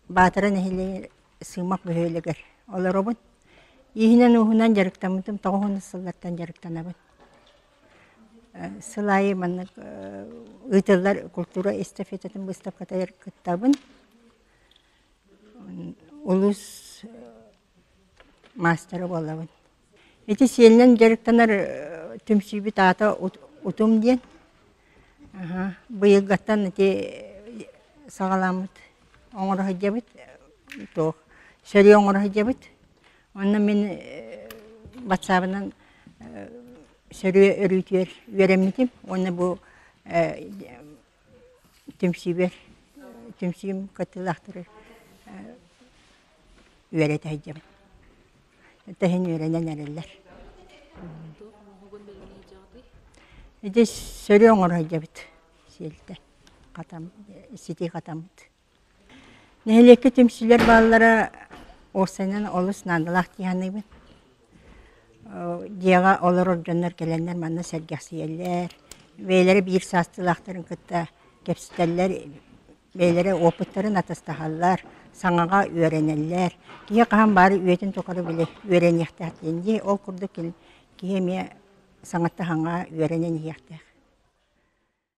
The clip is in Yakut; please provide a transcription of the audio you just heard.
Баатара нэһилиэгэр Сыымах бөһүөлэгэр олоробун. Ииһинэн-ууһунан дьарыктаммытым 90 сыллартан дьарыктанабын. Сыл аайы маннык ыытыллар култуура эстафетатын быыстапкатыгар кыттабын. Улуус маастара буолабын. Ити сиэлинэн дьарыктанар түмсүүбүт аата Утум диэн. Быйылгаттан ити саҕаламмыт оҥоро сылдьабыт, туох сөрүө оҥоро сылдьабыт. Онно мин батсаабынан сөрүө өрүүтүгэр үөрэммитим уонна бу түмсүүбэр түмсүүм кыттыылаахтары үөрэтэ сылдьабын. Тэһин үөрэнэн эрэллэр. Туох оҥоһугун бэлэмнии сылдьаҕытый? Ити сөрү оҥоро сылдьабыт сиэлтэн хатам ситии хатаммыт. Нэһилиэккэ түмсүүлэр бааллара уопсайынан олус наадалаах дии саныыбын. Дьиэҕэ олорор дьоннор кэлэннэр манна сэргэхсийэллэр, бэйэлэрэ биир саастыылаахтарын кытта кэпсэтэллэр, бэйэлэрэ опыттарын атастаһаллар, саҥаҕа үөрэнэллэр. Киһи хаһан баары үйэтин тухары били үөрэниэхтээх диэн дии. Ол курдук киһи эмиэ саҥаттан саҥаҕа үөрэнэн иһиэхтээх.